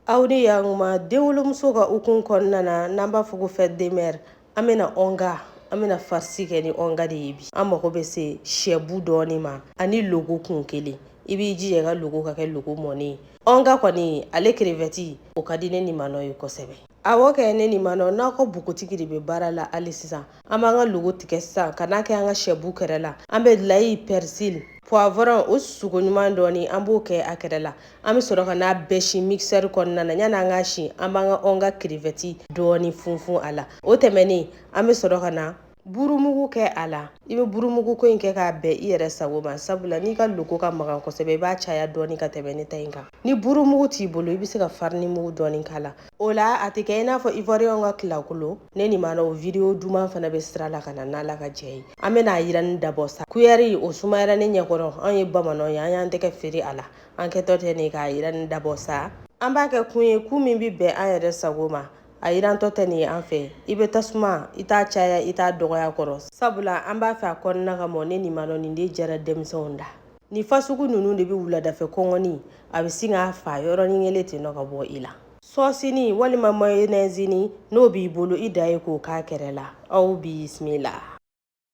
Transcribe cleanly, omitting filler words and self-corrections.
Aw ni yakuma denwolomuso ka hukumu kɔnɔna na, n'an b'a fɔ ko fête des mères, an bɛna onga, an bɛna farci kɛ ni onga de ye bi. An mago bɛ se sɛbu dɔɔni ma ani logo kun kelen. I b'i jija i ka logo ka kɛ logo mɔnen ye. Onga kɔni, ale crevette, o ka di ne ni manɔ ye kosɛbɛ. Awɔ kɛ, ne ni manɔ, n'aw ka bukutigi de bɛ baara la hali sisan. An b'an ka logo tigɛ sisan ka n'a kɛ an ka sɛbu kɛrɛ la. An bɛ l'ail, persil, poivron, o sogo ɲuman dɔɔni, an b'o kɛ a kɛrɛ la. An bɛ sɔrɔ ka n'a bɛɛ sin mixeur kɔnɔna na. Yanni an k'a sin, an b'an ka onga crevette dɔɔni funfun a la. O tɛmɛnen, an bɛ sɔrɔ ka na burumugu kɛ a la. I bɛ burumugu ko in kɛ k'a bɛn i yɛrɛ sago ma, sabula n'i ka logo ka magan kosɛbɛ, i b'a caya dɔɔni ka tɛmɛ ne ta in kan. Ni burumugu t'i bolo, i bɛ se ka farini mugu dɔɔni k'a la. O la a tɛ kɛ i n'a fɔ ivoiriyɛnw ka kilakolo. Ne ni ma o vidéo duman fana bɛ sira la ka na n'ala ka jɛ ye. An bɛna a yiranni dabɔ sa. Cuillère o sumayara ne ɲɛkɔrɔ. Anw ye bamananw ye, an y'an tɛgɛ feere a la. An kɛtɔ tɛ nin k'a yiranni dabɔ sa. An b'a kɛ kun ye, kun min bɛ bɛn an yɛrɛ sago ma. A yirantɔ tɛ nin ye an fɛ. I bɛ tasuma, i t'a caya, i t'a dɔgɔya kɔrɔ, sabula an b'a fɛ a kɔnɔna ka mɔ. Ne ni ma nin de jara denmisɛnw da. Ni fasugu ninnu de bɛ wuladafɛ kɔngɔni, a bɛ sin k'a fa yɔrɔnin kelen ten nɔ ka bɔ i la. Sɔsini walima mayonnaise n'o b'i bolo, i da ye k'o k'a kɛrɛ la. Aw bisimila.